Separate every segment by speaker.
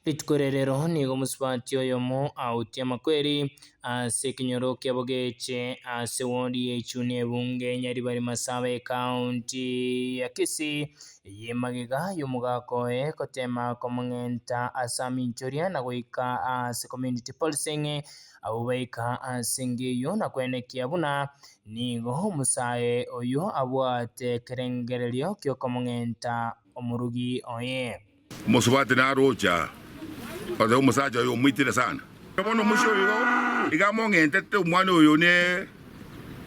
Speaker 1: Rituko ria rero nigo omosubati oyomo autie amakweri ase ekenyoro kia Bogeche ase ward ya Ichuni ebunge Nyaribari Masaba ekaunti ya Kisii eye magega y'omogaka oye gotema komong'enta ase aminchoria na goika ase community policing abwo baika ase enga eyio na kwenekia buna nigo omosae oyio abwate ekerengererio ki'okomong'enta omorugi oye.
Speaker 2: Omosubati naroche aa, gose omosacha oyo omoitire sana. Bono omoisia oyo igo iga among'entete omwana oyo ne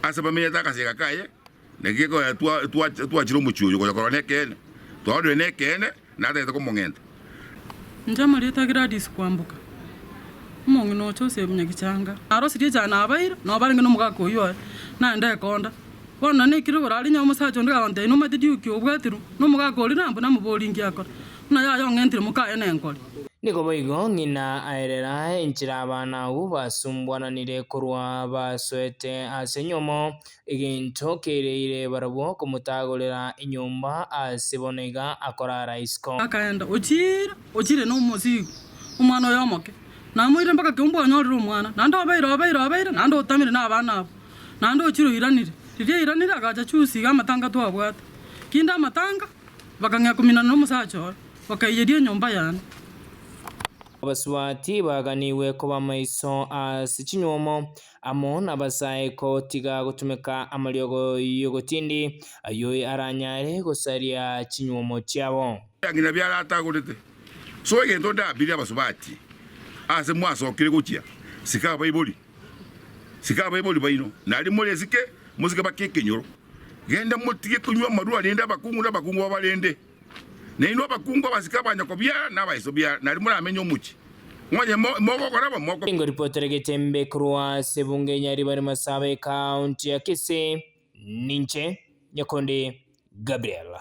Speaker 2: ase bamenyete agasega kaye, naki gekogera twa twa twachire omochie oyo gocha korora nekeene, twarorire nekeene, natagete komong'enta.
Speaker 3: Inche amarieta Gladys Kwamboka, omong'ina o Joseph Nyagichanga. Narosirie echae nabaire, nabo barenge nomogaka oyio oye, naende ekonda. Bono naneikire igoro aria onye omosacha onde gagontebia, Nomanyete Duke obwatirwe nomogaka oria nambu namoborie inki akora, buna yaya ong'entire mokaye nenkori.
Speaker 1: Nigo boigo ng'ina aerera enchera abana abwo basumbwananire korwa basoete ase enywomo, egento kereire barabwo komotagorera enyomba ase bono iga akorara isiko.
Speaker 3: Akaenda, ochiire, ochiire nomosigo, omwana oye omoke. Namoirire mpaka keumbu onyorire omwana, naende obeire, obeire, obeire, naende otamire nabana abwo. Naende ochire oiranire. Riria airanire agacha chusi iga amatanga twabwate. Kinde amatanga, bakang'ea kominana nomosacha oye, bakaiyeria enyomba yane.
Speaker 1: Abasubati baganigwe koba amaiso ase chinywomo amo nabasae kotiga gotumeka amariogo y'ogotindi, ayio aranyare gosaria chinywomo chiabo.
Speaker 2: Ng'ina biara atagorete. So egento ndabirie abasubati ase mwasokire gochia, sika abaibori. Sika abaibori baino, nario moresike, mosike bake ekenyoro. Genda motige konywa amarwa, rende abakungu nabakungu babarende. Nainwe abakungu abasike abanyakobiara na abaisobiara, nario moramenye omochie. Onye mogokora bo, moko.
Speaker 1: Ngoripotera egetembe korwa ase ebunge ya Nyaribari Masaba ekaunti ya Kisii, ninche Nyakundi Gabriel.